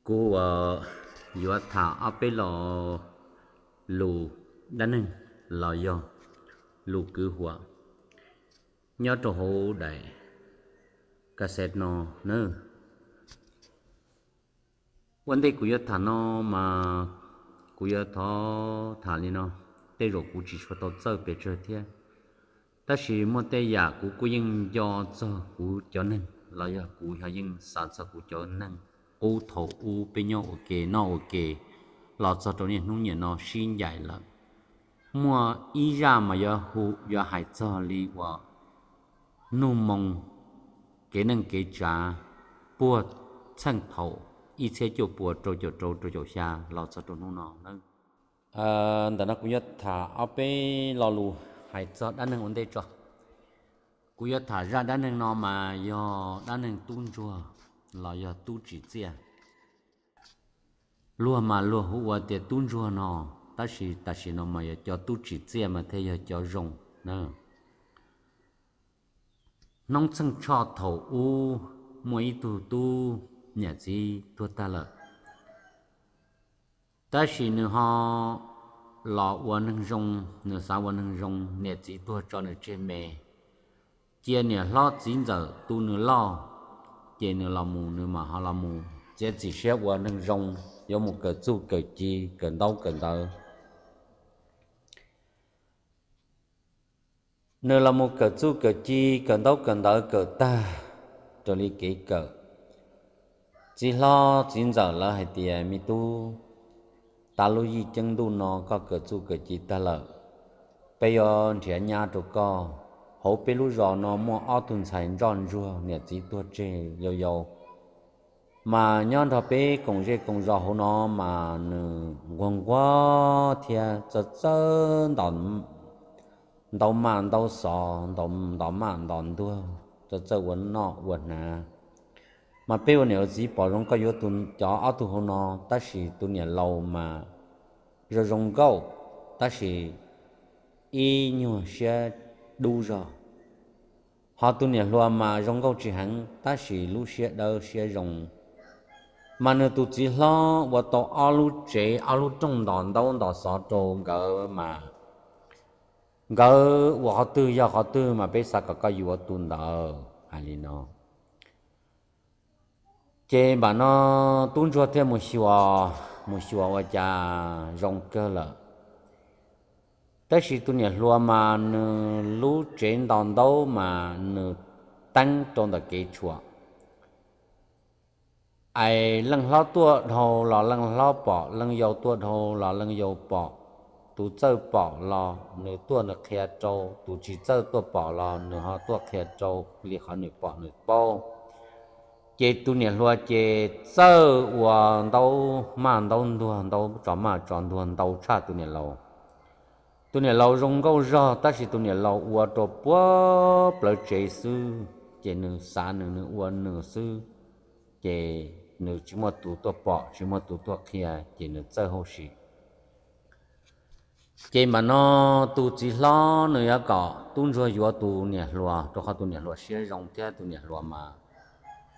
Kuv ua yuav tham ob peb lo lus dab neeg los yog lus kwv huam nyob rau hauv daim kas xev no nawb. Ua ntej kuv yuav tham no mas kuv yuav thov tham li no, tej zaum kuv tsis tshua tau txawj pes tsawg thiab, tab sis muaj tej yam kuv kuj yeej nco txog kuv cov neeg los yog kuv yeej xav txog kuv cov neeg qub thaum ub peb nyob ua ke noj ua ke los txog rau niaj hnub niam no sib ncaim lawm. Muaj ib zaj mas yuav hu yuav hais txog li uas nug moo kev neej kev tsav puag txheej thaum ib txhiab cuaj puas rau caum rau rau caum xya los txog rau hnub no nawb. Ntawm no kuv yuav tham ob peb lo lus hais txog dab neeg ua ntej tso. Kuv yuav tham zaj dab neeg no mas yog dab neeg tub ntsuag los yog tub tsim txiaj. Luag mas luag hu ua tias tub ntsuag no, tab sis tam sim no mas yog cov tub tsim txiaj mas thiaj yog cov zoo na. Hnub txheej tshoj thaum ub muaj ib tug tub niam txiv tuag tag lawm, tab sis nws ho los ua neeg zoo, nws xav ua neeg zoo, niam txiv tuag tso nws tseg me, cia niam hlob txiv ntxawm tu nws loj, ces nws los mus nws mam ho los mus txiav txim siab ua neeg zoo, yuav mus kawm txuj kawm ci kawm ntaub kawm ntawv. Nws los mus kawm txuj kawm ci kawm ntaub kawm ntawv kawm tag raws li kev kawm, txiv hlob txiv ntxawm lawv hais tias, me tub, tas lub yij ceeb ntuj no koj kawm txuj kawm ci tag lawm, peb yuav nrhiav nyab rau koj. Hauv peb lub zos no muaj ob tug ntxhais ntsoj ntsuag niam txiv tuag tseg yau yau, mas nyob nrog peb koom zej koom zos hauv no mas nws nquag nquag thiab txawj txawj ntov maj ntov xov, ntov maj ntov ntuag, txawj txawj ua noj ua hnav. Mas peb ua niam ua txiv pom zoo koj yuav cov ob tug hauv no, tab sis tus niam laus mas zoo zoo nkauj, tab sis ib nyuag siab dub zog. Ho tus niam hluas mas zoo nkauj tsis heev tab sis lub siab dawb siab zoo. Mas nws tus txiv hlob ua tau ob lub tsev ob lub rooj ntos ntaub ntos xov rau nkawd mas, nkawd ua qhov twg yog qhov twg mas peb xav kom koj yuav tus ntawd, hais li no. Ces npam no tub ntsuag thiaj mus xyuas, mus xyuas ua cas zoo kawg lawm. Tab sis tus niam hluas mas nws lub tsev ntos ntaub mas nws teeb rau ntawm kev tshuam. Ais leej hlob tuaj dhau los leej hlob pom, leej yau tuaj dhau los leej yau pom. Tus txawj pom los nws tuaj nws qhia rau, tus tsis txawj tuaj pom los nws ho tuaj qhia rau li qhov nws pom nws paub. Ces tus niam hluas ces txawj ua ntaub maj ntaub ntuag, ntaub tso maj tso ntuag ntau tshaj tus niam laus. Tus niam laus zoo nkauj zog tab sis tus niam laus ua rau puag plawv tsev xwb, ces nws xav nws nws ua nws xwb, ces nws tsis muaj tus tuaj pom tsis muaj tus tuaj qhia ces nws txawj hauj sim. Ces npam no tus txiv hlob nws yuav kom tub ntsuag yuav tus niam hluas, rau qhov tus niam hluas siab zoo thiab tus niam hluas mas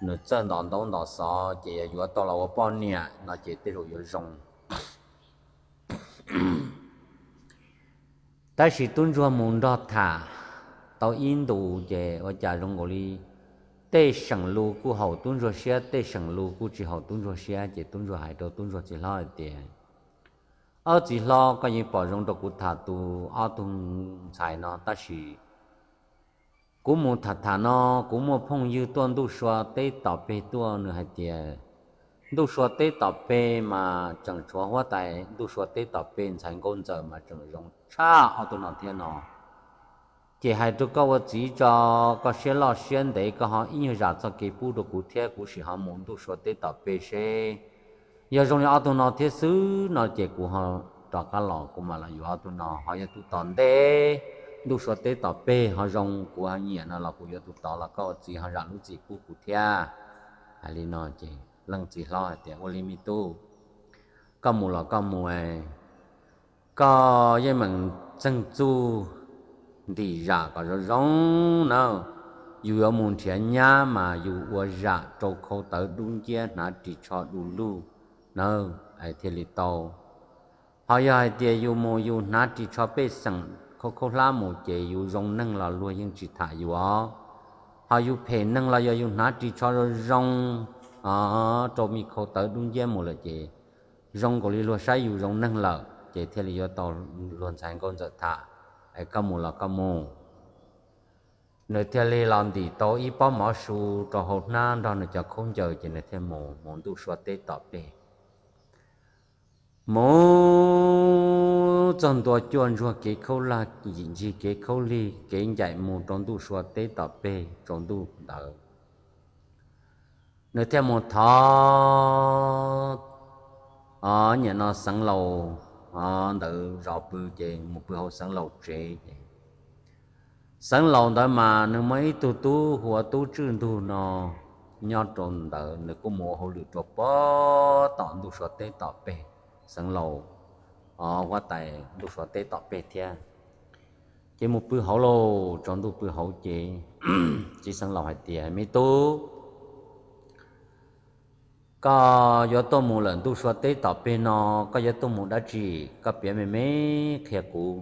nws txawj ntos ntaub ntos xov, ces yog yuav tau los ua poj niam no ces tej zaum yuav zoo. Tab sis tub ntsuag mus nrog tham tau ib ntus ces ua cas zoo nkaus li tej seem lus kuj haum tub ntsuag siab, tej seem lus kuj tsis haum tub ntsuag siab, ces tub ntsuag hais rau tub ntsuag txiv hlob hais tias, Ob txiv hlob, koj yeej pom zoo rau kuv tham tus ob tug ntxhais no, tab sis kuv mus tham tham no, kuv muaj phooj ywg tuaj ntuj sua teb tom peg tuaj, nws hais tias ntuj sua teb tom peg mas tseem tshuav huab tais, ntuj sua teb tom peg ntxhais nkauj ntxawm mas tseem zoo tshaj ob tug no thiab no. Ces hais rau koj ua txiv tso, koj siab loj siab ntev, koj ho ib nyuag zam txoj kev pub rau kuv thiab, kuv sim ho mus ntuj sua teb tom peg seb yog zoo li ob tug no thiab xwb no ces kuv ho rov qab los kuv mam los yuav ob tug no. Ho yog tus tom ntej ntuj sua teb tom peg ho zoo kuv ho nyiam no los kuv yuav tus tod los koj ua txiv ho zam lub txim pub kuv thiab. Hais li no ces leej txiv hlob hais tias, Ua li me tub, koj mus los koj mus, koj yeej meem txeeg txuj ntim zam kom zoo zoo na. Yus yuav mus nrhiav nyab mas yus ua zam rau khau tawv dub nciab hnav ris tsho du lug, nawb, thiaj li tau. Ho yog hais tias yus mus yus hnav ris tsho pej xeem khaub khaub hlab mus ces yus zoo neeg los luag yeej tsis tham yus os. Ho yus phem neeg los yog yus hnav ris tsho zoo zoo rau me khau tawv dub nciab mus lawm ces zoo nkaus li luag saib yus zoo neeg lawm ces thiaj li yuav tau luag ntxhais nkauj ntxawm tham, es koj mus los koj mus. Nws thiaj li los ntim tau ib pob mov su rau hauv hnab nrog nws cov khaub ncaws ces nws thiaj mus mus ntuj sua teb tom peg. Mus txog ntua cuaj ntsuag kev khaub lig, yim ncig kev khaub lig, kev ncaim mus rau ntuj sua teb tom peg, tsaus ntuj ntawd nws thiaj mus thov, o, niam no xeev laus ntawd zov pw ces mus pw hauv xeev laus tsev ces xeev laus ntawd mas nws muaj ib tug tub hu ua Tub Tswj Ntug no nyob rau ntawd, nws kuj mus ua hauj lwm rau pem tom ntuj sua teb tom peg, xeev laus, o, huab tais ntuj sua teb tom peg thiab. Ces mus pw hauv lauj, tsaus ntuj pw hauv ces txiv xeev laus hais tias, Me tub, koj yuav tuaj mus lawm ntuj sua teb tom peg no, koj yuav tuaj mus dab tsi? Koj piav me me qhia kuv.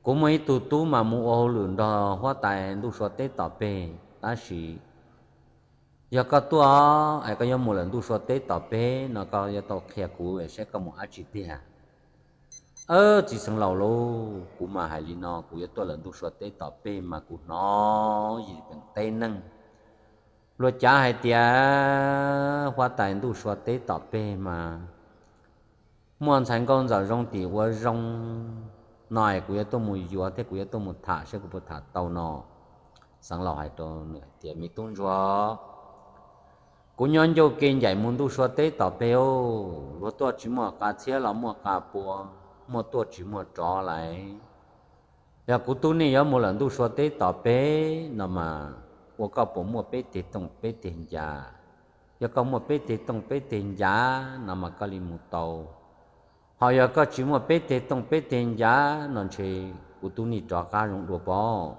Kuv muaj ib tug tub mas mus ua hauj lwm nrog huab tais ntuj sua teb tom peg, tab sis yog koj tuaj es koj yuav mus lawm ntuj sua teb tom peg no koj yuav tau qhia kuv saib koj mus dab tsi tiag. Txiv xeev laus lauj, kuv mas hais li no, kuv yuav tuaj lawm ntuj sua teb tom peg mas kuv hnov yim peem teb neeg luag cav hais tias huab tais ntuj sua teb tom peg mas muaj ntxhais nkauj ntxawm zoo tim ua zoo no es kuv yuav tuaj mus yuav thiab kuv yuav tuaj mus tham saib kuv puas tham tau no. Xeev laus hais rau nws hais tias, Me tub ntsuag, kuv nyob ncauj ke ncaim mus ntuj sua teb tom peg, luag tuaj tsis muaj qas txhiab los muaj qas pua, muaj tuaj tsis muaj rov lawm. Yog kuv tub nej yuav mus lawm ntuj sua teb tom peg no mas ua koj puas muaj peb teg tooj peb teg ncas? Yog koj muaj peb teg tooj peb teg ncas no mas koj li mus tau. Ho yog koj tsis muaj peb teg tooj peb teg ncas no ntshe kuv tub nej rov qab zoo dua pob.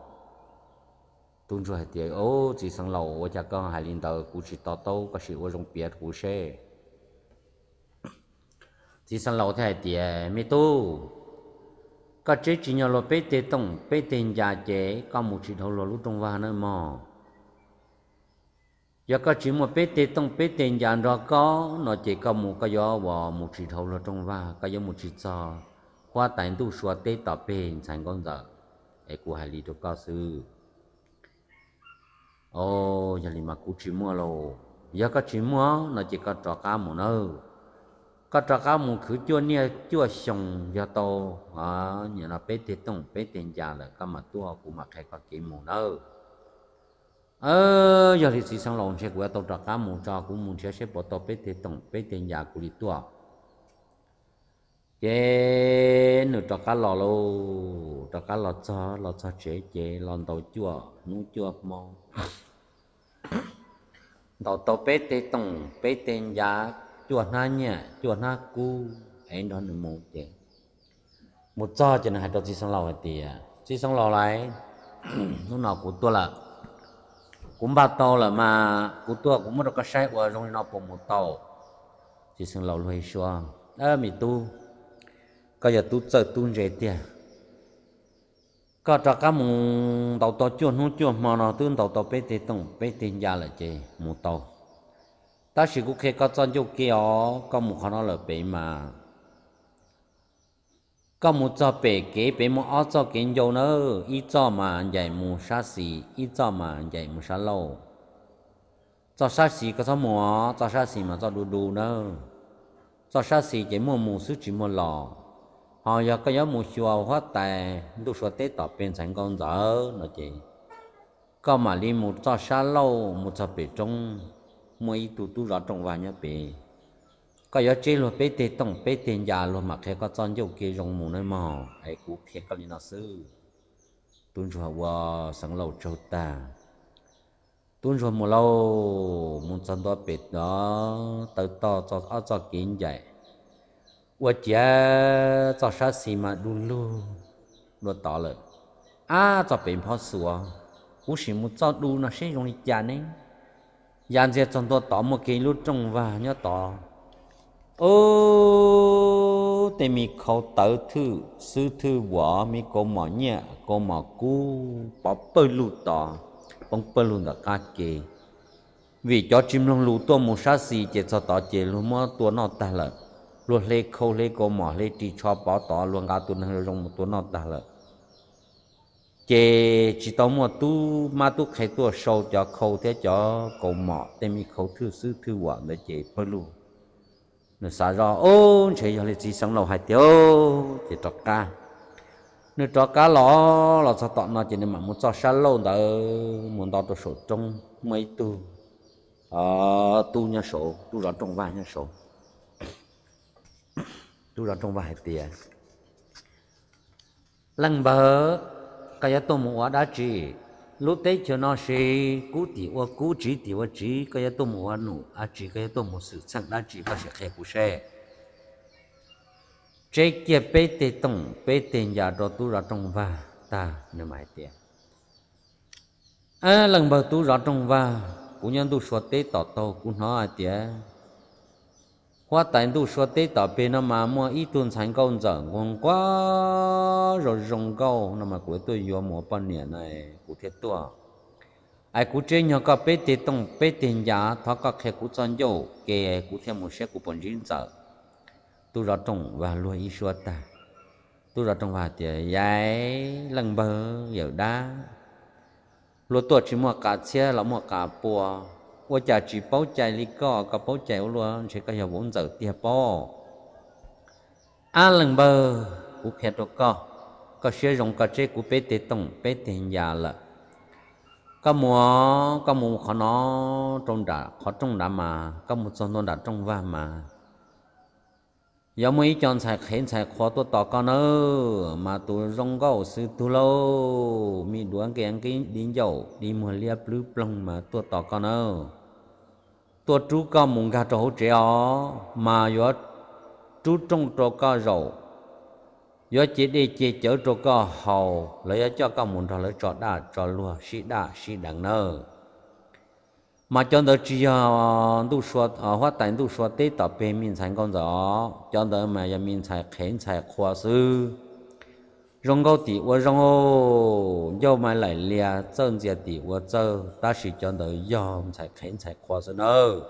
Tub ntsuag hais tias, Txiv xeev laus, ua cas koj hais li ntawd? Kuv tsis to taub, koj sim ua zoo piav kuv seb. Txiv xeev laus thiaj hais tias, Me tub, koj tseb tsis nyog luag peb teg tooj peb teg ncas ces koj mus tsis dhau luag lub rooj vag nawb mog. Yog koj tsis muaj peb teg tooj peb teg ncas nrog koj no ces koj mus koj yuav ua mus tsis dhau luag rooj vag, koj yuav mus tsis txog huab tais ntuj sua teb tom peg ntxhais nkauj ntxawm. Es kuv hais li rau koj xwb. Yog li mas kuv tsis muaj lauj. Yog koj tsis muaj no ces koj rov qab mus nawb. Koj rov qab mus khwv cuaj niaj cuaj xyoo yog tau nim no peb teg tooj peb teg ncas lawm koj mam tuaj kuv mam qhia koj kev mus nawb. Yog li txiv xeev laus ntshe kuv yuav tau rov qab mus tso, kuv mus nrhiav seb puas tau peb teg tooj peb teg ncas kuv li tuaj. Ces nws rov qab los lauj, rov qab los txog, los txog tsev ces los ntaus cuaj hnub cuaj hmo, ntaus tau peb teg tooj peb teg ncas, cuaj hnab nyiaj cuaj hnab kub es nrog nws mus ces mus txog ces nws hais rau txiv xeev laus hais tias, Txiv xeev laus lauj, hnub no kuv tuaj lawm, kuv npaj tau lawm mas kuv tuaj kuv muab rau koj saib ua zoo li no puas mus tau? Txiv xeev laus luag suab, Me tub, koj yog tub txawj tub ntse tiag. Koj rov qab mus ntaus tau cuaj hnub cuaj hmo no twb ntaus tau peb teg tooj peb teg ncas lawm ces mus tau. Tab sis kuv qhia koj txoj ncauj ke os, koj mus qhov no lawm pem mas koj mus txog pem kev pem muaj ob txoj kev ncau nawb, ib txoj mas ncaim mus sab xis, ib txoj mas ncaim mus sab laug. Txoj sab xis koj txhob mus os, txoj sab xis mas txoj du du nawb. Txoj sab xis ces muaj mus xwb tsis muaj los. Ho yog koj yuav mus xyuas huab tais ntuj sua teb tom peg ntxhais nkauj ntxawm no ces koj mam li mus txoj sab laug mus txog pem roob, muaj ib tug tub zov rooj vag nyob pem. Koj yuav tseb luag peb teg tooj peb teg ncas luag mam qhia koj txoj ncauj ke zoo mus nawb mog, es kuv qhia koj li no xwb. Tub ntsuag ua xeev laus tsaug tag, tub ntsuag mus lauj, mus txog ntua pem tod taw toj txog ob txoj kev ncaim, ua ciav txoj sab xis mas du lug dua tod lawm. Ab, txoj pem nphob xuas, kuv sim mus txoj du no seb zoo li cas ne. Yam ntxiag txog ntua tod muaj kiag ib lub rooj vag nyob tod. Ub, tej me khau tawv thwj xwb thwj vuam, me kaus mom nyiaj kaus mom kub pov pawg lug tod, poob pawg lug ntawm qab ke. Vim cov tsis mloog lus tuaj mus sab xis ces txog tod ces luag muab tua noj tag lawm. Luag hle khau hle kaus mom hle ris tsho pov tod, luag nqa tus neeg zoo mus tua noj tag lawm. Ces tsis tau muaj tub mab tub qhe tuaj sau cov khau thiab cov kaus mom, tej me khau thwj xwb thwj vuam ntawd ces pawg lug. Nws xav zoj, Ub, ntshe yog li txiv xeev laus hais tiag. Ces rov qab, nws rov qab los, los txog tom no ces nws mam mus txoj sab laug ntawd mus nto rau saum roob, muaj ib tug tub nyob saud, tub zov rooj vag nyob saud. Tub zov rooj vag hais tias, Leej npawg, koj yuav tuaj mus ua dab tsi? Lub teb chaws no ces kub tim ua kub, tsiv tim ua tsiv, koj yuav tuaj mus ua num dab tsi, koj yuav tuaj mus xwm txheej dab tsi, koj sim qhia kuv seb. Tseb kiag peb teg tooj peb teg ncas rau tub zov rooj vag tag, nws mam hais tias, Leej npawg tub zov rooj vag, kuv nyob ntuj sua teb tom taug, kuv hnov hais tias huab tais ntuj sua teb tom peg no mas muaj ib tug ntxhais nkauj ntxawm nquag nquag zoo zoo nkauj no mas kuv tuaj yuav mus ua poj niam na, kuv thiaj tuaj. Es kuv tseb nyog koj peb teg tooj peb teg ncas, thov koj qhia kuv txoj ncauj ke, kuv thiaj mus saib kuv puas ntsib ntxawm. Tub zov rooj vag luag ib suab tag, tub zov rooj vag tias, Yaiv, leej npawg yawm dab, luag tuaj tsis muaj qas txhiab los muaj qas pua, ua cas tsis paub cai li koj, koj paub cai ua luaj, ntshe koj yog vauv ntxawm tiag paub. Ab leej npawg, kuv qhia rau koj, koj siab zoo koj tseb kuv peb teg tooj peb teg ncas lawm. Koj mus, koj mus qhov no, rau nram qhov rooj nrad mas, koj mus txog ntua nram rooj vag mas yuav muaj ib co ntxhais qhev ntxhais qhua tuaj tos koj nawb, mas tus zoo nkauj xwb tug lauj, me duav nqi nqi di ncauj di muag liab plwb ploog mas tuaj tos koj nawb. Tuaj rub koj mus nkag rau hauv tsev os, mas yuav rub rooj rau koj zaum, yuav ce dej ce cawv rau koj haus, lawv yuav coj koj mus nrog lawv tso daj tso luag sib daj sib deev nawb. Mas cov ntawd tsis yog ntuj sua, huab tais ntuj sua teb tom peg me ntxhais nkauj ntxawm os, cov ntawd mas yog me ntxhais qhev ntxhais qhua xwb. Zoo nkauj tim ua zoo, ncauj mas laim lias, txawj ntxias tim ua txawj, tab sis cov ntawd yog ntxhais qhev ntxhais qhua xwb nawb.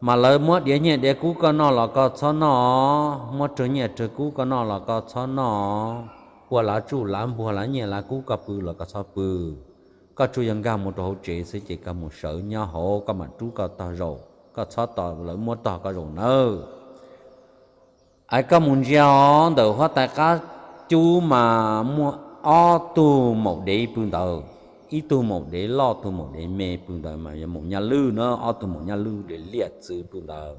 Mas lawv muab diav nyiaj diav kub koj noj los koj txhob noj, muab rag nyiaj rag kub koj noj los koj txhob noj, ua lav tsuj lav npuag lav nyiaj lav kub koj pw los koj txhob pw. Koj tsuas yog nkag mus rau hauv tsev xwb ces koj mus sawv nyob hauv, koj mam rub koj tog zaum, koj txhob tos lawv muab tog koj zaum nawb. Es koj mus ntsia os, ntawm huab tais qab cub mas muaj ob tug maum dev pw ntawd, ib tug maum dev loj tug maum dev me pw ntawd, mas yog maum nyaj lwj na, ob tug maum nyaj lwj li liaj txwv pw ntawd.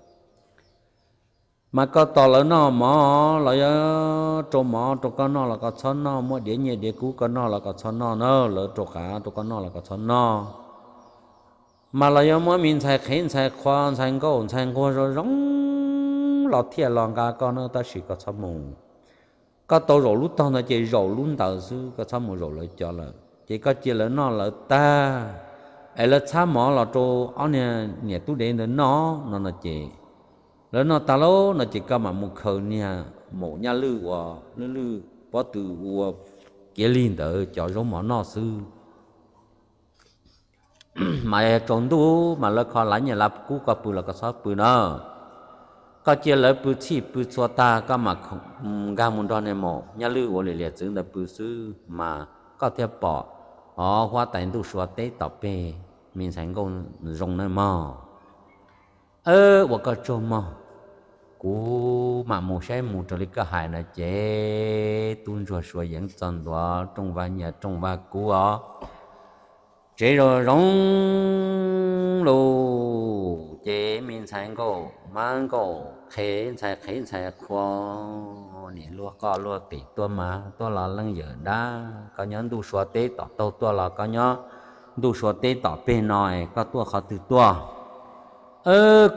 Mas koj tos lawv noj mov, lawv yuav rau mov rau koj noj los koj txhob noj, muab diav nyiaj diav kub koj noj los koj txhob noj na, lawv rau qav rau koj noj los koj txhob noj. Mas los yuav muab me ntxhais qhev ntxhais qhua ntxhais nkauj ntxhais nquag zoo zoo los thiaj los nqa koj na, tab sis koj txhob mus. Koj tau zaum lub tog ntawd ces zaum lub ntawd xwb, koj txhob mus zaum lawv cov lawm. Ces koj cia lawv noj lawv tag, es lawv txhab mov los rau ob niag niam tub dev ntawd noj no no ces, lawv noj tag lauj no ces koj mam mus khaws niag maum nyaj lwj uas lwj lwj pob tw ua kiav lig ntawd cov zaub mov noj xwb. Mas yog tsaus ntuj mas lawv kho lav nyiaj lav kub koj pw los koj txhob pw na. Koj cia lawv pw txhij pw txhua tag koj mam nkag mus nrog niag maum nyaj lwj ua li liaj txwv ntawd pw xwb mas koj thiaj pom, o, huab tais ntuj sua teb tom peg me ntxhais nkauj zoo nawb mog. Ua koj tsaug mog, kuv mam mus saib mus raws li koj hais na. Ces tub ntsuag sua yeev txog ntua rooj vag nyiaj rooj vag kub os, tsev zoo zoo lauj. Ces me ntxhais nkauj mab nkauj qhev ntxhais qhev ntxhais qhua, niam luag qoj luag qis tuaj mas tuaj los leej yawm dab, koj nyob ntuj sua teb tom taug tuaj los koj nyob ntuj sua teb tom peg no, koj tuaj qhov twg tuaj?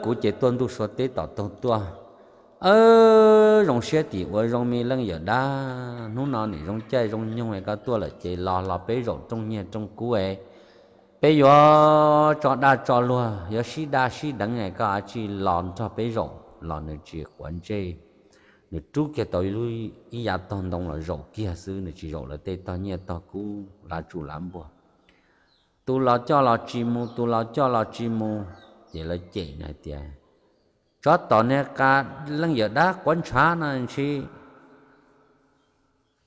Kuv ces tuaj ntuj sua teb tom taug tuaj. Zoo siab tim ua zoo me leej yawm dab, hnub no nim zoo caij zoo nyoog koj tuaj lawm ces los los peb zaum rooj nyiaj rooj kub, peb yuav tso daj tso luag, yuav sib daj sib deev, koj a tsis los nrog peb zaum. los nws tsis quav ntsej. Nws rub kiag tau ib lub, ib yav tog ntoo los zaum kiag xwb, nws tsis zaum lawv tej tog nyiaj tog kub lav tsuj lav npuag. Tus los coj los tsis mus, tus los coj los tsis mus. Ces lawv cem nws hais tias, Tsov tom niag qa leej yawm dab quav ntshav no ntshe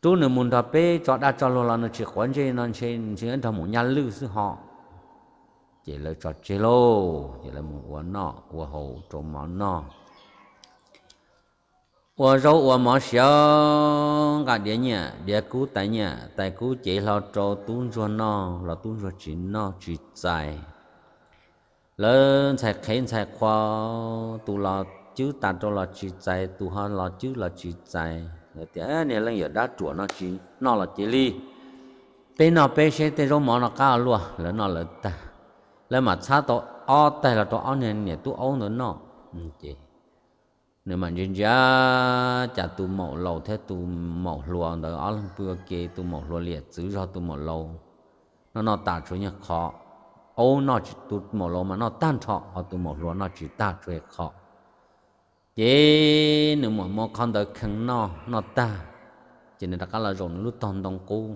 rub nws mus nrog peb tso dag tso luag los nws tsis quav ntsej no ntshe nws nrog maum nyaj lwj xwb ho. Ces lawv tso tseg lauj, ces lawv mus ua noj ua haus rau mov noj, ua zaub ua mov siav, nqa diav nyiaj diav kub, tais nyiaj tais kub cev hlo rau tub ntsuag noj los tub ntsuag tsis noj tsis txais. Lawv ntxhais qhev ntxhais qhua, tus los cwb tas rau los tsis txais, tus ho los cwb los tsis txais. Lawv tias, Niag leej yawm dab ruam no tsis noj los cia li, peb noj peb seb tej zaub mov no qab luaj. Lawv noj lawv tag, lawv mam txhab tau ob taig los rau ob niag niam tub aub ntawd noj. Ces nws mam ntsia ntsia cas tus maum laus thiab tus maum hluas ntawd ob leeg pw ua ke, tus maum hluas liam txwv zog tus maum laus, noj noj tas tshuav nyuag qho, aub noj, tus maum laus mas noj tag nrho, ho tus maum hluas noj tsis tag tshuav qho. Ces nws mam muab qhov ntawd kheej noj noj tag, ces nws rov qab los zaum nws lub tog ntoo qub.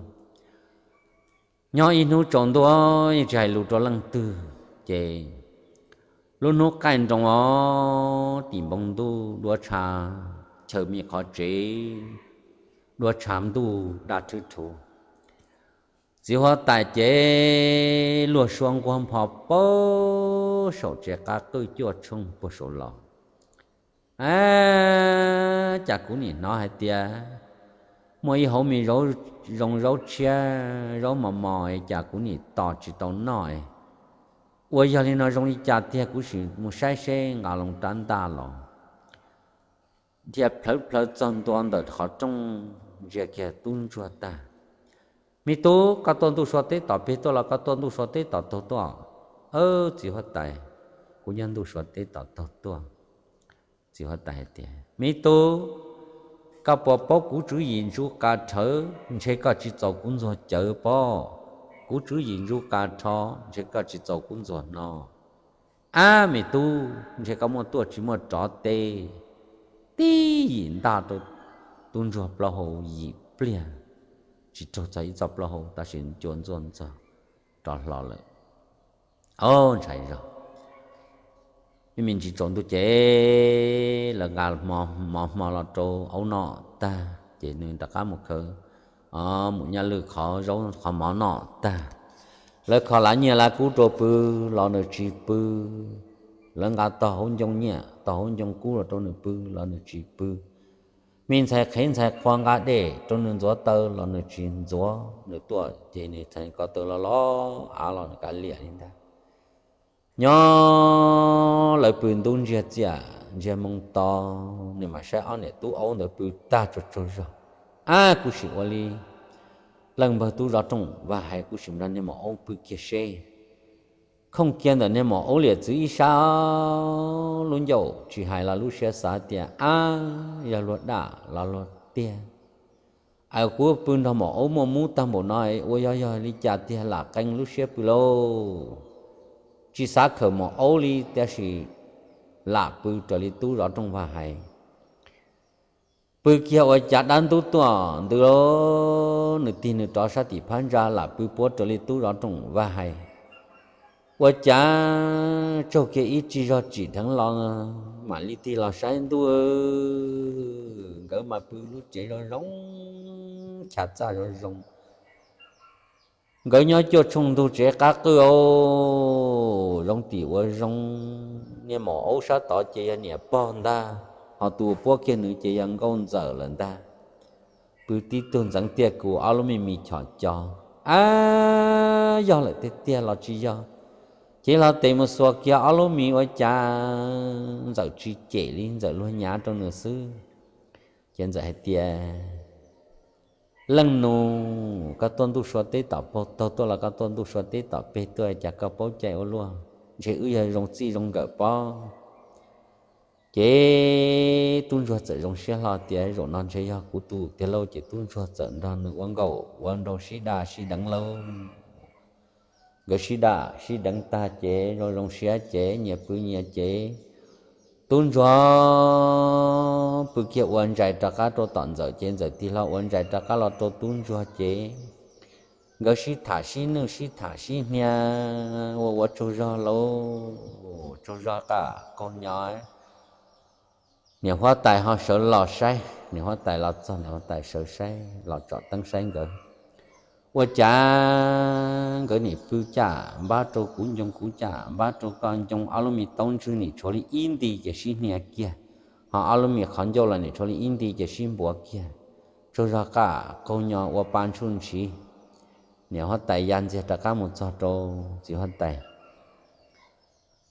Nyob ib hnub tsaus ntuj yeej tsis hais lus rau leej twg, ces lub hnub qaij nroos os, tim npoo ntuj duab tshav, chaw me qhov tsev duab tshav, ntuj daj thwb thuv. Txiv huab tais ces luag suab nquag npho puag saum tsev qab qwj cuaj tshooj puag saum los. Ab, cas kuv nim hnov hais tias muaj ib hauv me zoo zaub tshiab zaub mos mos es cas kuv nim tos tsis tau noj. Ua yog li no zoo li cas tiag, kuv sim mus saib seb. Nqa loo rab ntaj los, dhia plhawv plhawv txog ntua ntawm qhov rooj, ntsia kiag tub ntsuag tag. Me tub, koj tuaj ntuj sua teb tom peg tuaj los koj tuaj ntuj sua teb tom taug tuaj? Txiv huab tais, kuv nyob ntuj sua teb tom taug tuaj. Txiv huab tais hais tias, Me tub, koj puas paub kuv tswv yim ntsuj qas rhawv, ntshe koj tsis txaus kuv ntxuag cawv pob. Kuv tswv yim ntsuj qas rho, ntshe koj tsis txaus kuv ntxuag no. Ab, me tub, ntshe koj muaj tuaj tsis muaj rov teb. Tib yim ntaj rau tub ntsuag plaub hau yim pliag, tsis raug txog ib txoj plaub hau, tab sis cua ntxuaj ntxog rov hlo lawm. Ob, ntshai zog. Ib me ntsis tsaus ntuj ces lawv nqa mov hmo los rau aub noj tag ces nws rov qab mus khawb maum nyaj lwj qhov zaub qhov mov noj tag. Lawv kho lav nyiaj lav kub rau pw los nws tsis pw. Lawv nqa tog hauv ncoo nyiaj tog hauv ncoo kub los rau nws pw los nws tsis pw. Me ntxhais qhev ntxhais qhua nqa dej rau nws ntxuav taw los nws tsis ntxuav, nws tuaj ces nws txhais ko taw los los av los nws kav liam li ntag. Nyob lawv pw ntub ntsiag txiaj ntsiag moo to, nws mam saib ob niam tub aub ntawd pw tag tsaug tsaug zog. Ab, kuv sim ua li leej npawg tub zov rooj vaj hais, kuv sim nrog niag maum aub pw kiag seb. Khooj kiag ntawm niag maum aub liam txwv ib sab, lub ncauj tsis hais los lub siab xav tias, Ab, yog luag dam los luag tiag. Aws, kuv pw nrog maum aub muaj mub tag npaum no ua yog yog li cas tiag, lam qee lub siab pw lauj. Tsis xav khawm maum aub li, tiam sis lam pw raws li tub zov rooj vaj hais. Pw kiag ua cas dab ntub tuaj ntws lauj, nws tig nws rov sab tim phab ntsa lam pw puab raws li tub zov rooj vaj hais. Ua cas tsaug kiag ib tsig zog tsim dheev los, mam li tig los saib ntuj, nkawd mas pw lub tsev zoo zoo, chav txaj zoo zoo. Nkawd nyob cuaj tshooj ntug tsev qab qwj os, zoo tim ua zoo. Niag maum aub sab tod ces yog niam pog ntag, ho tus puab kiag nws ces yog nkauj ntxawm lawm ntag. Pw tib tug ntxeev tiaj kus ob lub me mis chom co. Ab, yog lawm tiag tiag los tsis yog? Cev hlo tes mus xuas kiag ob lub mis ua cas ntxawm tsis cem li, ntxawm luag nyav rau nws xwb. Ces ntxawm hais tias, Leej nus, koj tuaj ntuj sua teb tom paug taug tuaj los koj tuaj ntuj sua teb tom peg tuaj, cas koj paub cai ua luaj? Ntshe wb yog zoo txij zoo nkawm pob. Ces tub ntsuag txawm zoo siab hlo tias, Zaum no ntshe yog kuv tus tiag lauj. Ces tub ntsuag txawm nrog nws ua nkaum ua nraug sib daj sib deev lauj. Nkawd sib daj sib deev tag ces zoo zoo siab ces nyias pw nyias ces Tub ntsuag pw kiag ua ntsais rov qab rau tom ntxawm ces ntxawm tig hlo ua ntsais rov qab los rau tub ntsuag ces nkawd sib tham sib nwj sib tham sib hnia ua ua tsaug zog lauj, tsaug zog qab qaug nyo. Niam huab tais ho sawv los saib, niam huab tais los txog niam huab tais sawv saib los tsom teeb saib nkawd. Ua cas nkawd nim pw caj npab rau kuv ncoo kuv caj npab rau koj ncoo, ob lub me taub ntswg nim tshuav li ib nti ces sib hnia kiag, ho ob lub me qhov ncauj los nim tshuav li ib nti ces sib npuav kiag, tsaug zog qab qaug nyo ua pa ntshuj ntshiv. Niam huab tais ya ntxiag rov qab mus txog rau txiv huab tais.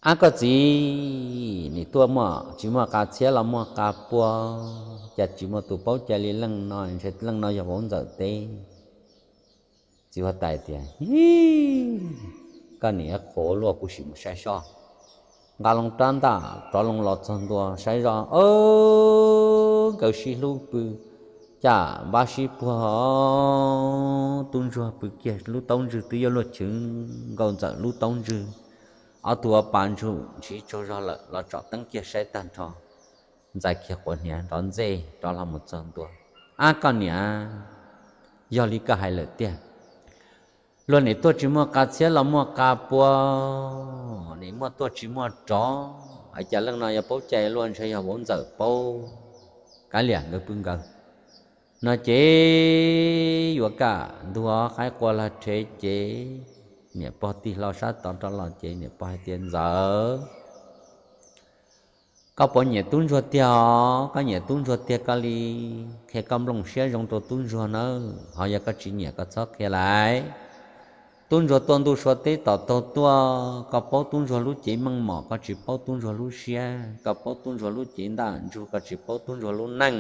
Ab koj txiv, nim tuaj muaj tsis muaj qas txhiab los muaj qas pua, cas tsis muaj tus paub cai li leej no, ntshe leej no yog vauv ntxawm teb. Txiv huab tais tias, Koj nim qhuav luaj, kuv sim mus saib soj. Nqa loo rab ntaj rov loo los txog ntua saib zoj, nkawd sib hlub pw caj npab sib puag, tub ntsuag pw kiag lub taub ntswg twb yuav luag chwv nkaus ntxawm lub taub ntswg. Ob tug ua pa ntshuj ntshiv tsaug zog lawm los tsom teeb kiag saib tag nrho, ntxais kiag quav hniav nrov ntxej rov los mus txog ntua. Ab koj niam, yog li koj hais lawm tiag, luag nim tuaj tsis muaj qas txhiab los muaj qas pua, nim muaj tuaj tsis muaj rov, cas leej no yuav paub cai luaj, ntshe yog vauv ntxawm paub. Kav liam, nkawd pw nkawd no ces yuav kaj ntug qaib qua lag rhe ces niam pog tig hlo sab tod rov los ces niam pog hais tias, Ntxawm, koj puas nyiam tub ntsuag tiag os? Koj nyiam tub ntsuag tiag koj li qhia koj nplooj siab zoo rau tub ntsuag nawb, ho yog koj tsis nyiam koj txhob qhia lais. Tub ntsuag tuaj ntuj sua teb tom taug tuaj, koj paub tub ntsuag lub cev meej mom, koj tsis paub tub ntsuag lub siab, koj paub tub ntsuag lub cev ntaj ntsug, koj tsis paub tub ntsuag lub neej.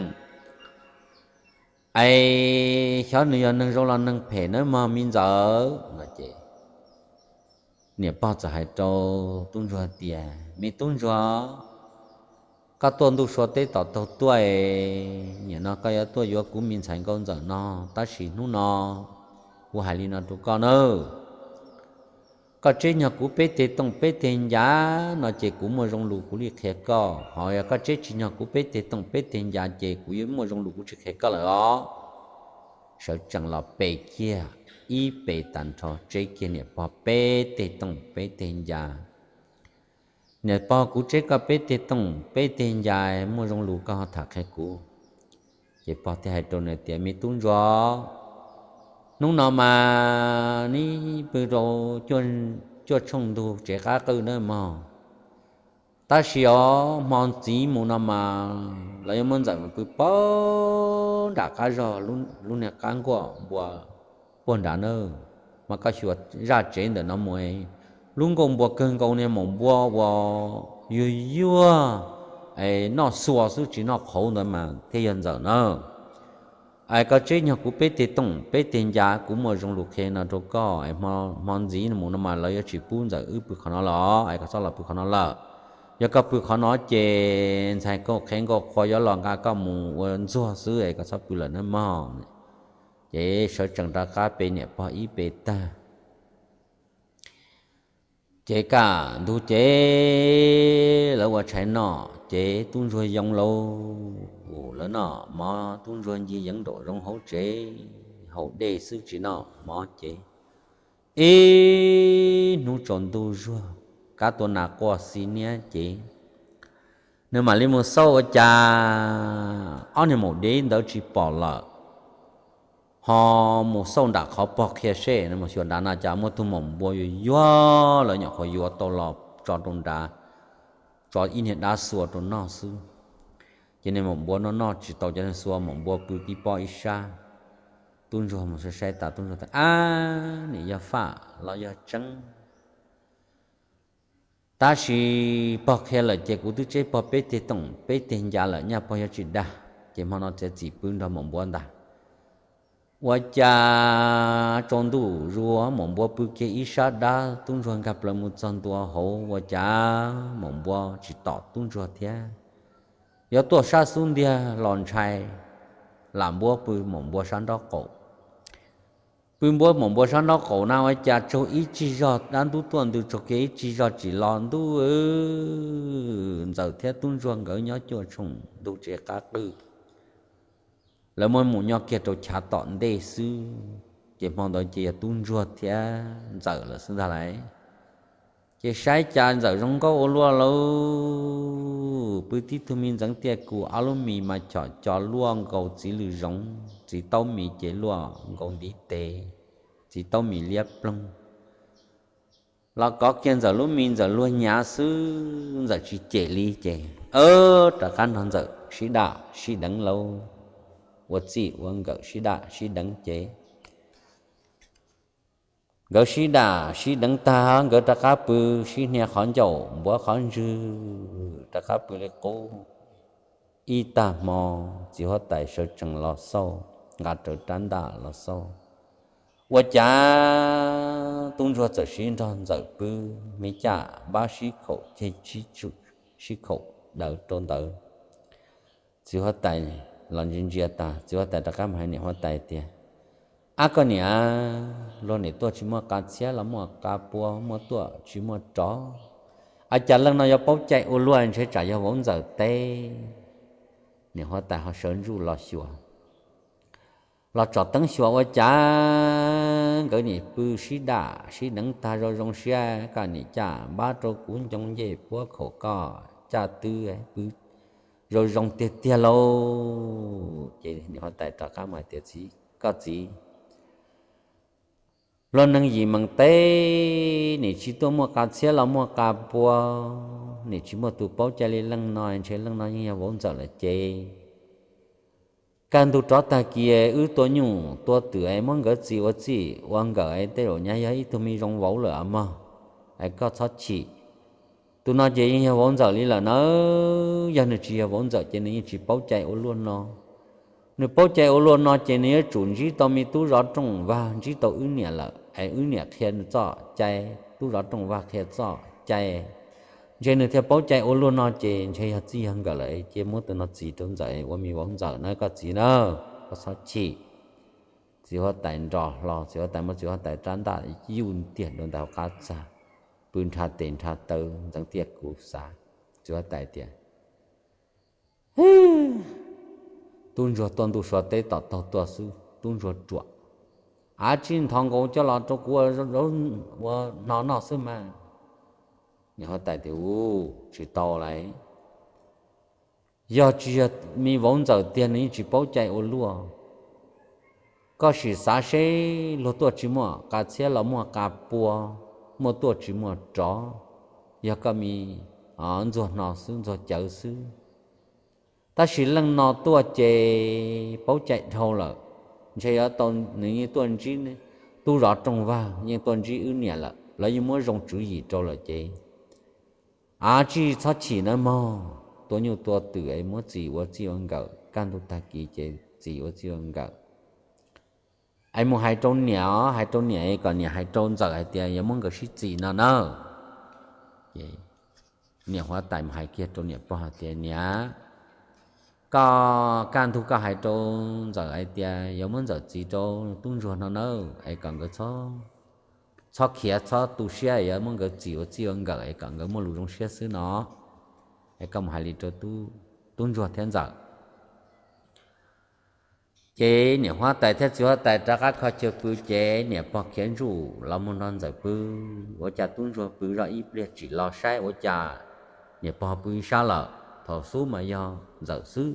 Es xyov nws yog neeg zoo los neeg phem nawb mog me ntxawm no ces niam pog txawm hais rau tub ntsuag tias, Me tub ntsuag, koj tuaj ntuj sua teb tom taug tuaj, nim no koj yuav tuaj yuav kuv me ntxhais nkauj ntxawm no, tab sis hnub no kuv hais li no rau koj nawb. Koj tseb nyog kuv peb teg tooj peb teg ncav no ces kuv muaj zoo lus kuv li qhia koj, ho yog koj tseb tsis nyog kuv peb teg tooj peb teg ncav ces kuv yuav muaj zoo lus kuv tsis qhia koj lawm os. Sawv tsees los pe kiag ib pe tag nrho, tseb kiag niam pog peb teg tooj peb teg ncav. Niam pog, kuv tseb koj peb teg tooj peb teg ncav, muaj zoo lus koj ho tham qhia kuv. Ces pog thiaj hais rau nws tias, Me tub ntsuag, hnub no mas neb pw rau cuaj tshooj ntug tsev qab qwj nawb mog. Tab sis os hmo ntxiv mus no mas lawv yuav muab ntxawm mus pw pag nram qab zog lub niag qab nkuaj npua puag nrad nawb. Mas koj xyuas zaj tsev ntawm no mus, lub nkuaj npua kawg nkaus niag maum npua uas yuag yuag es noj xua xwb tsis noj qhauv ntawd mas thiaj yog ntxawm nawb. Es koj tseb nyog kuv peb teg tooj peb teg ncav, kuv muaj zoo lus qhia no rau koj, hmo ntxiv mus no mas lawv yuav tsis pub ntxawm wb pw qhov no lawm, es koj txhob los pw qhov no lawm. Yog koj pw qhov no ces ntxhais nkauj qhev nkauj qhua yuav los nqa koj mus ua ntxuag xwb, es koj txhob pw lawm nawb mog. Ces sawv tsees rov qab pe niam pog ib pe tag. Ces kaj ntug ces lawv ua tshais noj ces tub ntsuag yoo lauj, lawv noj mov tub ntsuag ncig yeev nraum zoov hauv tsev haus dej xwb tsis noj mov ces ib hnub tsaus ntuj zuag, kab tua nas quaj xi niab ces nws mam li mus xauj ua cas ob niag maum dev ntawd tsis pom lawm. Ho mus xauj nram qhov pog qhia seb, mus xyuas nrad no cas muaj tug maum npua yuag yuag lawv nyuam qhuav yuav tau los tso rau nrad, tso ib niag dab xua rau noj xwb. Ces niag maum npua noj noj tsis tau cov niag xua, maum npua pw tib pob ib sab. Tub ntsuag mus saib saib tas tub ntsuag tias, Ab, nim yog faj los yog tseeb? Tab sis pog qhia lawm ces kuv twb tseb pog peb teg toom peb teg ncav lawm, nyaj pog yuav tsis dag. Ces hmo no txiav txim pw nrog maum npua ntag. Ua cas tsaus ntuj zuag maum npua pw kiag ib sab dab, tub ntsuag nkag plaws mus txog ntua hauv ua cas maum npua tsis tom tub ntsuag thiab, yuav tuaj sab xub ntiag los ntshai, lam npuab pw maum npua sab nraub qaum. Pw npuab maum npua sab nraub qaum na ua cas tsaug ib tsig zog, dab ntub tuaj ntws tsaug kiag ib tsig zog tsim los ntuj. Ntxawm thiab tub ntsuag nkawd nyob cuaj tshoom ntug tsev qab qwj, lawv muab mus nyob kiag rau chav tom ntej xwb. Ces hmo ntawd ces yog tub ntsuag thiab ntxawm lawm xwb ntag lauj. Ces saib cas ntxawm zoo nkauj ua luaj lauj, pw tib tug me ntxeev tiaj kus, ob lub mis mas chom co luaj nkaus txiv lws zoov, txiv taub mis ces luaj nkaus ntiv tes, txiv taub mis liab ploog. Los kov kiag ntxawm lub mis, ntxawm luag nyav xwb, ntxawm tsis cem li ces rov qab nrog ntxawm sib dam sib deev lauj, ua txij ua nkawm sib dam sib deev ces nkawd sib dam sib deev tag, nkawd rov qab pw sib hnia qhov ncauj npuav qhov ntswg, rov qab pw li qub. Ib tag hmo, txiv huab tais sawv tsees los xauj, nqa rawv rab ntaj los xauj, ua cas tub ntsuag txawm sib nrog ntxawm pw, me caj npab sib khaum ceg sib khaum daws rau ntawd. Txiv huab tais los ntsia ntsia tas, txiv huab tais rov qab mus hais niam huab tais tias, Ab koj niam, luag niam tuaj tsis muaj qa txhiab los muaj qa pua, muaj tuaj tsis muaj rov, a cas leej no yuav paub cai ua luaj, ntshe tsam yog vauv ntxawm teb. Niam huab tais ho sawv ntsuj los xyuas, los tsom teeb xyuas ua cas nkawd niam pw sib dam sib deev tag zoo zoo siab, koj niam caj npab rau kuv ncoo ncej puab khaum koj caj twb pw zoo zoo tiag tiag lauj. Ces niam huab tais rov qab mus hais tias, Koj txiv, luag neeg yim meem teb, nim tsis tuaj muaj qa txhiab los muaj qa pua, nim tsis muaj tus paub cai li leej no, ntshe leej no yeej yog vauv ntxawm lawm ces kaj ntug rov tag kis wb tua nyuj tua twm es muab nkawd txis ua txij ua nkawm es tej zaum nyaj yog ib tug me zoo vauv lawm mog, es koj txhob chim. Tus no ces yeej yog vauv ntxawm li lawm nawb, yog nws tsis yog vauv ntxawm ces nws yeej tsis paub cai ua luaj no. Nws paub cai ua luaj no ces nws yuav tsum ntsib tau me tub zov rooj vag ntsib tau wb niam lawm es wb niam qhia nws txoj cai, tub zov rooj vag qhia txoj cai, ntshe nws thiaj paub cai ua luaj no ces ntshe yog txij yog nkawm lawm ces muab tus no txis rau ntxawm ua me vauv ntxawm na koj txiv na, koj txhob chim. Txiv huab tais nro hlo, txiv huab tais muab txiv huab tais rab ntaj yuj ntiag rau ntawm hauv qab txag, pw nrha tes nrha taw ntxeev tiaj kuv xav. Txiv huab tais tias, Tub ntsuag tuaj ntuj sua teb tom taug tuaj xwb, tub ntsuag ruam, av tsis nthos nkaus coj los rau kuv ua hno noj xwb mas. Niam huab tais tias, Ub, tsis tau lauj, yog tsis yog me vauv ntxawm tiag nws yeej tsis paub cai ua luaj. Koj sim xav seb luag tuaj tsis muaj qa txhiab los muaj qa pua, muaj tuaj tsis muaj rov, yog koj me ntxuag hno xwb ntxuag cawv xwb. Tab sis leej no tuaj ces paub cai dhau lawm, ntshe yuav tau nws yeej tuaj ntsib tub zov rooj vag, yeej tuaj ntsib wb niam lawm, lawv yeej muab zoo tswv yim rau lawm ces, av tsis txhob chim nawb mog, tua nyuj tua twm es muab txis ua txij ua nkawm, kaj ntug tag kis ces txis ua txij ua nkawm. Es mus hais rau niam, hais rau niam kom niam hais rau ntxawm hais tias yuav muab nkawd sib txis no nawb. Ces niam huab tais mus hais kiag rau niam pog hais tias, Niam, koj kaj ntug koj hais rau ntxawm hais tias yuav muab ntxawm txis rau tub ntsuag no nawb, es kom nkawd txhob khiav txhob tu siab, yuav muab nkawd txis ua txij ua nkawm es kom nkawd muaj lus zoo siab xwb no. Es koj mus hais li rau tub ntsuag thiab ntxawm. Ces niam huab tais thiab txiv huab tais rov qab kho chaw pw ces niam pog khiav ntsuj los mus nrog ntxawm pw. Ua cas tub ntsuag pw zoj ib pliag tsim los saib ua cas niam pog pw ib sab lawm, thaum xub mas yog ntxawm xwb.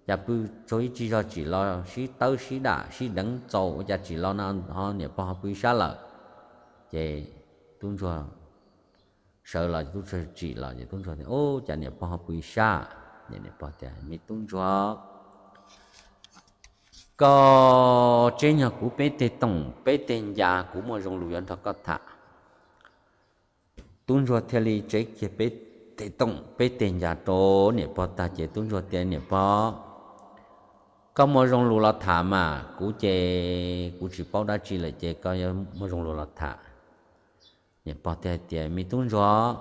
Cas pw tsaug ib tsig zog tsim los sib tawb sib dam sib deev txaus, ua cas tsim los no ho niam pog ho pw ib sab lawm. Ces tub ntsuag sawv los tub ntsuag tsim los ces tub ntsuag tias, Ub, cas niam pog ho pw ib sab? Niam pog tias, Me tub ntsuag, koj tseb nyog kuv peb teg toom peb teg ncas, kuv muaj zoo lus yuav nrog koj tham. Tub ntsuag thiaj li tseb kiag peb teg toom peb teg ncas rau niam pog tag ces tub ntsuag tias, Niam pog, koj muaj zoo lus los tham mas, kuv ces kuv tsis paub dab tsi lawm ces koj yuav muaj zoo lus los tham. Niam pog thiaj hais tias, Me tub ntsuag,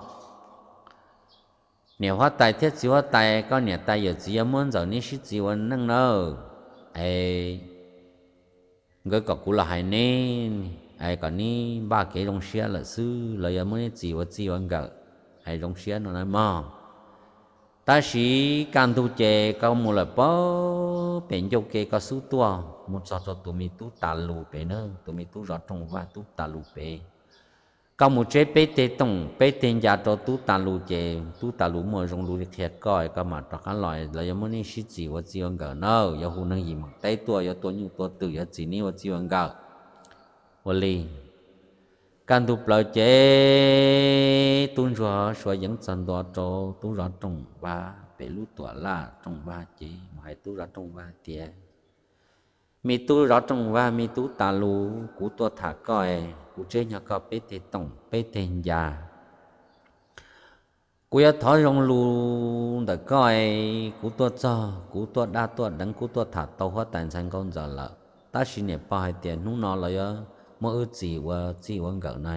niam huab tais thiab txiv huab tais, koj niam tais yawm txiv yuav muab ntxawm neb sib txis ua neej nawb. Es nkawd kom kuv los hais neb, kom neb npaj kev zoo siab lawm xwb, lawv yuav muab neb txis ua txij ua nkawm, hais zoo siab no na mog. Tab sis kaj ntug ces koj mus lawm pem ncauj ke koj xub tuaj mus txog rau tus me tub tas lus pem na, tus me tub zov rooj vag tub tas lus pem. Koj mus tseb peb teg toom peb teg ncas rau tub tas lus ces tub tas lus muaj zoo lus li qhia koj, koj mam rov qab los, lawv yuav muab neb sib txis ua txij ua nkawm na, yuav hu neeg yim meem teb tuaj, yuav tua nyuj tua twm, yuav txis neb ua txij ua nkawm. Ua li, kaj ntug plaws ces tub ntsuag suav yeev txog ntua rau tub zov rooj vag pem lub tuam laj rooj vag ces mus hais tub zov rooj vag tias, me tub zov rooj vag, me tub tas lus, kuv tuaj tham koj, kuv tseb nyog koj peb teg toom peb teg ncas. Kuv yuav thov zoo lus ntawm koj, kuv tuaj txog, kuv tuaj dab tuaj deev, kuv tuaj tham tau huab tais ntxhais nkauj ntxawm lawm, tab sis niam pog hais tias hnub no los yuav muab wb txis ua txij ua nkawm na.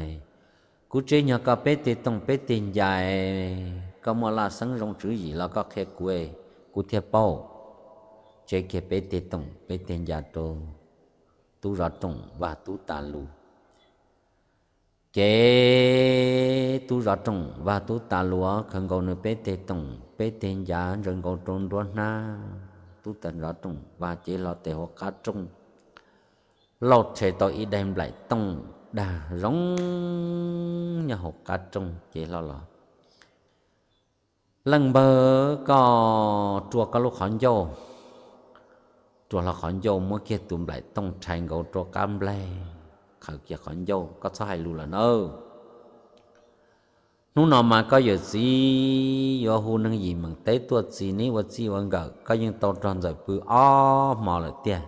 Kuv tseb nyog koj peb teg toom peb teg ncas, koj muaj laj xeeb zoo tswv yim los koj qhia kuv, kuv thiaj paub. Tseb kiag peb teg toom peb teg ncas rau tub zov rooj vag tub tas lus. Ces tub zov rooj vag tub tas lus khaws nkaus nws peb teg toom peb teg ncas ntsaws nkaus rau nruab hnab, tub zov rooj vag cev hlo tes hauv qab rooj, lauj rhe tau ib daim nplaim tooj dag zoo nyob hauv qab rooj cev hlo los. Leej npawg, koj rua koj lub qhov ncauj. Rua hlo qhov ncauj muab kiag tus nplaim tooj rhais nkaus rau qab nplaig, khaws kiag qhov ncauj, koj txhob hais lus lawm nawb. Hnub no mas koj yawm txiv yuav hu neeg yim meem teb tuaj txis neb ua txij ua nkawm, koj yeej tau rog ntxawm pw ob hmo lawm tiag.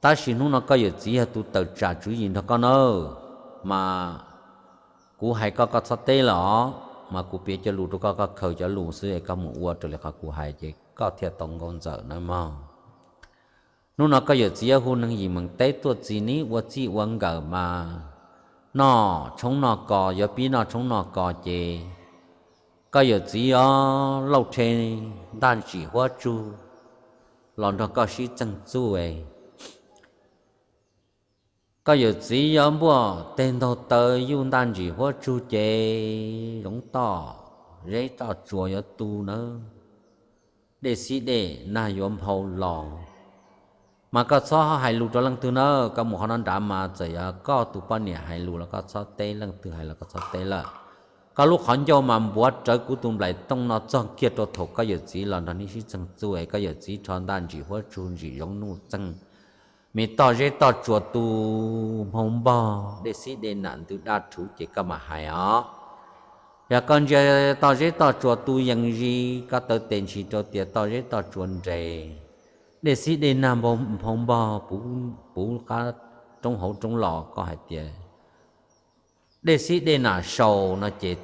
Tab sis hnub no koj yawm txiv yog tus tawm tsam tswv yim nrog koj nawb, mas kuv hais koj koj txhob teb lawm os, mas kuv piav cov lus rau koj, koj khaws cov lus xwb es koj mus ua raws li qhov kuv hais ces koj thiaj tau nkauj ntxawm nawb mog. Hnub no koj yawm txiv yuav hu neeg yim meem teb tuaj txis neb ua txij ua nkawm mas noj tshoob noj kos, yuav pib noj tshoob noj kos ces koj yawm txiv yuav lauj rhe ntaj ntsim huab tsug los nrog koj sib txeeg txuj. Koj yawm txiv yuav npuaj teg ntaug taw yuj ntaj ntsim huab tsug ces zoov toj zeb toj tsuas yuav tu nawb, dej xib dej nag yuav nphau los. Mas koj txhob hais lus rau leej twg nawb, koj mus qhov no nrad mas txawm yog koj tus poj niam hais lus los koj txhob teb, leej twg hais los koj txhob teb lawm. Koj lub qhov ncauj mas npuav rawv kuv tus nplaim tooj no txog kiag rau thaum koj yawm txiv los nrog neb sib txeeg txuj es koj yawm txiv rho ntaj ntsim huab tsug ntsim zoov nuj txeeg, me toj zeb toj tsuas tu nphau npog, dej xib dej nam ntws daj rhuv ces koj mam hais os. Yog koj ntsia toj zeb toj tsuas tu yees zis, koj taw tes ntshis rau tias toj zeb toj tsuas nres, dej xib dej nag nphau npog puv qab roob hauv roob los, koj hais tias dej xib dej nam sau no ces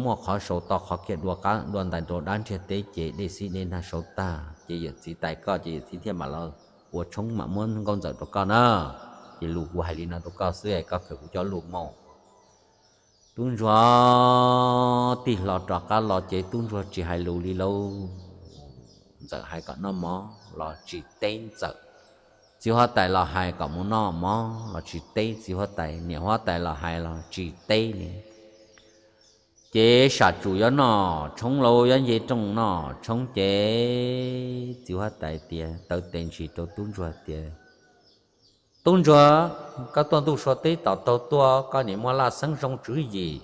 muaj qhov sau tau qhov kiag dua qab dua ntais rau dab ntiag teb ces dej xib dej nag sau tag ces yawm txiv tais koj ces yawm txiv thiaj mam los ua tshoob mam muab nkauj ntxawm rau koj na. Ces lus kuv hais li no rau koj xwb es koj khaws kuv cov lus mus. Tub ntsuag tig hlo rov qab los ces tub ntsuag tsis hais lus li lauj. Ntxawm hais kom noj mov los tsis teb ntxawm. Txiv huab tais los hais kom mus noj mov los tsis teb txiv huab tais, niam huab tais los hais los tsis teb li. Ces sam tsum yuav noj tshoob lauj, yuav nce rooj noj tshoob ces txiv huab tais tias, taw tes ntshis rau tub ntsuag tias, tub ntsuag, koj tuaj ntuj sua teb tom taug tuaj, koj niam muaj laj xeeb zoo tswv yim.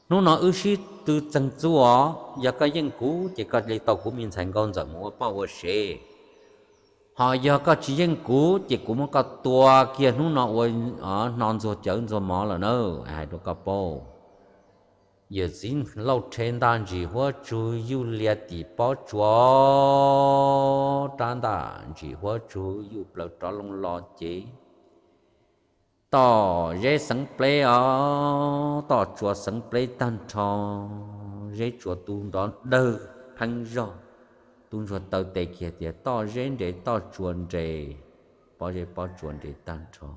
Hnub no wb sib tw txeeg txuj os, yog koj yeej kuv ces koj li tau kuv me ntxhais nkauj ntxawm mus ua poj ua sev. Ho yog koj tsis yeej kuv ces kuv muab koj tua kiag hnub no ua hno ntxuag cawv ntxuag mov lawm na, hais rau koj paub. Yawm txiv lauj rhe ntaj ntsis huab tsug yuj lias tim pob tsuas, rab ntaj ntsis huab tsug yuj plaws rov loo los ces toj zeb xeev pleb os, toj tsuas xeev pleb tag nrho, zeb tsuas tu nrov dawg pheeb zog. Tub ntsuag taw tes kiag tias toj zeb nres toj tsuas nres, pob zeb pob tsuas nres tag nrho.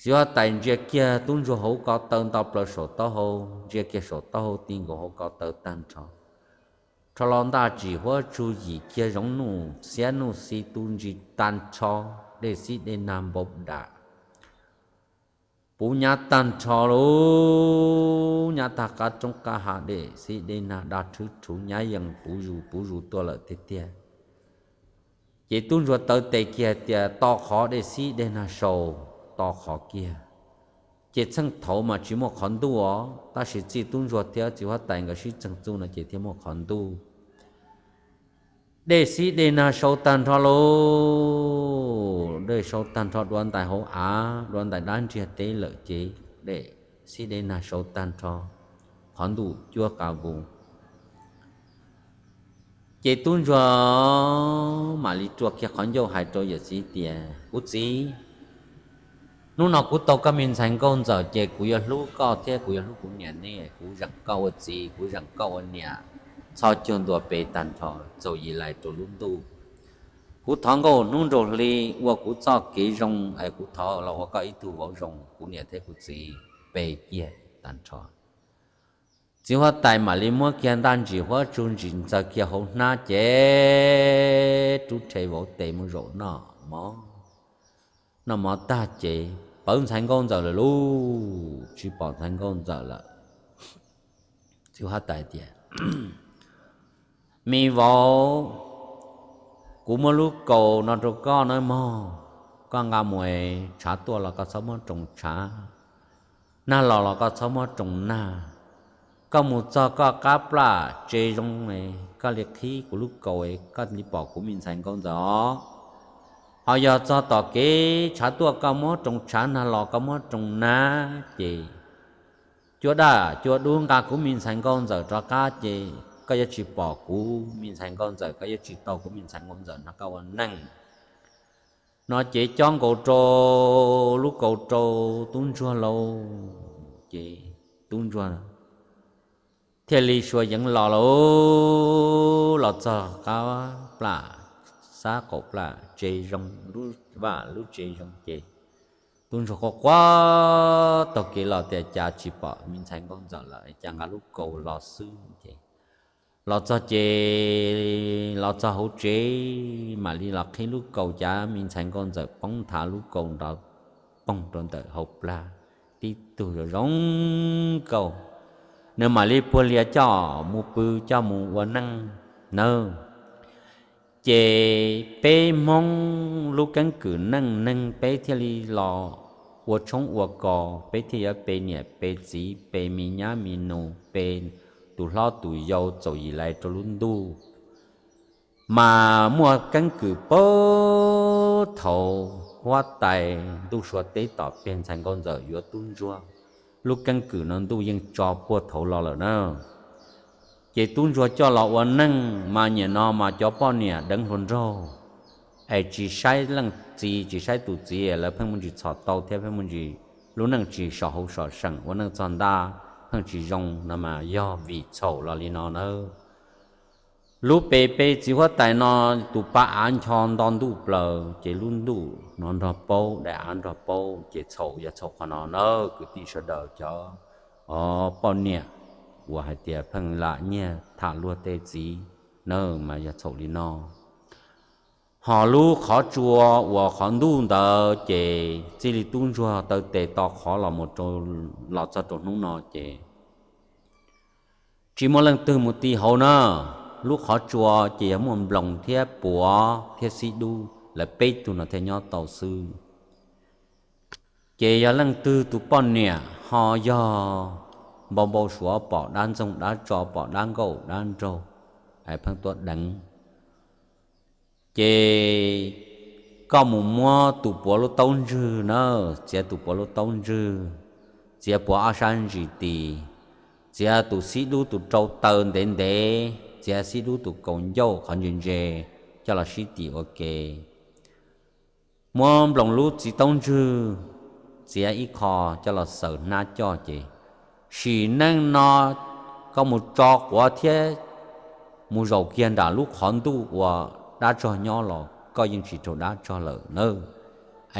Txiv huab tais ntsia kiag tub ntsuag hauv ko taw ntau plaws saum taub hau, ntsia kiag saum taub hau ti nkaus hauv ko taw tag nrho. Rho los ntaj ntsis huab tsug yim kiag zoov nuj xiab nuj xi tu ntsis tag nrho. dej xib dej nag npau dam puv nyab tag nrho lauj. Nyab tag qab roob qab hav, dej xib dej nag daj rhwb rhuv nyab yees puv zus puv zus tuaj lawm tiag tiag. Ces tub ntsuag taw tes kiag tias to qhov dej xib dej nag sau, to qhov kiag. Ces txheej thaud mas tsis muaj qhov ntuj os, tab sis txij tub ntsuag thiab txiv huab tais nkawd sib txeeg txuj no ces thiaj muaj qhov ntuj. Dej xib dej nag sau tag nrho lauj, dej sau tag nrho dua ntais hauv av, dua ntais dab ntiag teb lawm ces dej xib dej nag sau tag nrho, qhov ntuj cuab qas vus. Ces tub ntsuag mam li rua kiag qhov ncauj hais rau yawm txiv tias, Kuv txiv, hnub no kuv tau koj me ntxhais nkauj ntxawm ces kuv yuav hlub koj thiab kuv yuav hlub kuv niam nej, kuv zeem koj ua txiv, kuv zeem koj ua niam, txhob cuag ntua pem tag nrho, txaus yim lais rau lub ntuj. Kuv thov nkauj hnub nraug hli ua kuv txoj kev zoo es kuv thov los ua koj ib tug vauv zoo, kuv niam thiab kuv txiv pe kiag tag nrho. Txiv huab tais mam li muab kiag ntaj ntsim huab tsug ntsim ntxaws kiag hauv hnab ces rub rhe vauv tes mus zaum noj mov. Noj mov tag ces pawv ntxhais nkauj ntxawm lawm lauj, tsis pom ntxhais nkauj ntxawm lawm. Txiv huab tais tias, Me vauv, kuv muab lub kaus no rau koj nawb mog, koj nqa mus es tshav tuaj los koj txhob muab roos tshav, nag los los koj txhob muab roos nag. Koj mus txog koj qab plaj tse zoo, koj li qhib kuv lub kaus, koj li pom kuv me ntxhais nkauj ntxawm os. Ho yog txog tom kev tshav tuaj koj muab roos tshav, nag los koj muab roos nag ces cua daj cua dub nqa kuv me ntxhais nkauj ntxawm rov qab ces koj yuav tsis pom kuv me ntxhais nkauj ntxawm, koj yuav tsis tau kuv me ntxhais nkauj ntxawm nrog koj ua neej. No ces cob nkaus rau lub kaus rau tub ntsuag lauj, ces tub ntsuag thiaj li suav yeev los lauj, los txog qab plaj, sab qaum plaj tse zoo, lub vaj lub tse zoo ces tub ntsuag quaj quaj taug kev los tias cas tsis pom me ntxhais nkauj ntxawm lawm, cas nqa lub kaus los xwb ces los txog ces los txog hauv tsev mam li los qhib lub kaus, cas me ntxhais nkauj ntxawm poob nthav lub kaus nrov poog rau ntawm hauv plag, tib tug zoo zoo nkauj. Nws mam li puag lias coj mus pw, coj mus ua neej nawb. Ces peb Hmoob lub keeb kwm neej neeg peb thiaj li los ua tshoob ua kos, peb thiaj yuav pe niam pe txiv, pe me nyab me nus, pe tus hlob tus yau txaus yim lais rau lub ntuj. Mas muaj keeb kwm puag thaum huab tais ntuj sua teb tom peg ntxhais nkauj ntxawm yuav tub ntsuag, lub keeb kwm no ntuj yeej tso puag thaud los lawm na. Ces tub ntsuag coj los ua neej mas nyim no mas cov poj niam deev hluas nraug es tsis saib leej txiv tsis saib tus txiv, lawv pheej muaj ntsis txhom tau thiab pheej muaj ntsis lub neej tsis sov hauv sov seem, ua neej txog ntaj pheej tsis zoo no mas yog vim txhaum los li no nawb. Lub pes pes txiv huab tais no tus pa av ncho nto ntuj plaws ces lub ntuj no nrog paub, daim av nrog paub ces txhaum yog txhaum qhov no nawb kwv tij sawv daws cov poj niam uas hais tias pheej lam nyiag tham luag tej txiv nawb mas yog txhaum li no. Ho lub qhov tsua uas qhov ntuj ntawd ces txij li tub ntsuag taw tes to qhov los mus rau, los txog rau hnub no ces tsis muaj leej twg mus ti hauv na. Lub qhov tsua ces yog muaj nploos thiab puav thiab xib dub lawv peb tug no thiaj nyob tau xwb. Ces yog leej twg tus poj niam ho yog npau npau suav pom dab ntxoog dab tso pom dab nkauj dab nraug pheej tuaj deev, ces koj mus muab tus puav lub taub ntswg na, txiav tus puav lub taub ntswg, txiav puav ob sab ntsis tis, txiav tus xib dub tus rau taw ntev ntev, txiav xib dub tus kaus ncauj qhov ntse ntse coj los sib tim ua ke. Muab nploos lub txiv taub ntswg txiav ib qho coj los xaws hnab coj ces sim neej no koj mus tso quav thiab mus zaum kiag nram lub qhov ntuj uas dab tsog nyob los koj yeej tsis raug dab tsog lawm nawb.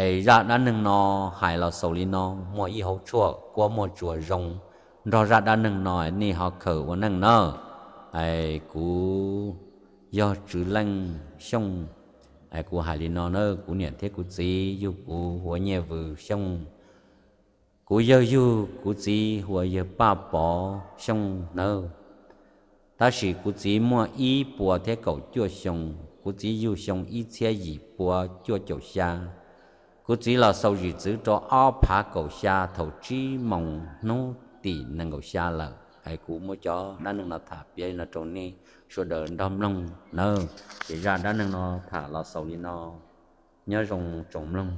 Es zaj dab neeg no hais los xaus li no, muaj ib hauv tshuaj kuab muaj tsuas zoo nrog zaj dab neeg no nej ho khaws ua neej nawb. Es kuv yog Tswv Leej Xyooj, Kuv hais li no na, kuv niam thiab kuv txiv yug kuv hu ua Nyiaj Vws Xyooj. Kuv yawg yug kuv txiv hu ua yawg Paj Pov Xyooj nawb. Tab sis kuv txiv muaj ib puas thiab kaum cuaj xyoo, kuv txiv yug xyoo ib txhiab yim pua cuaj caum xya. Kuv txiv los xaus zim txwv rau ob phav kaum xya thaum tsib moos hnub tim nees nkaum xya lawm. Es kuv muab cov dab neeg no tham piav li no rau nej sawv daws nrog mloog nawb. Ces zaj dab neeg no tham los xaus li no. Nyob zoo tsoom mloog.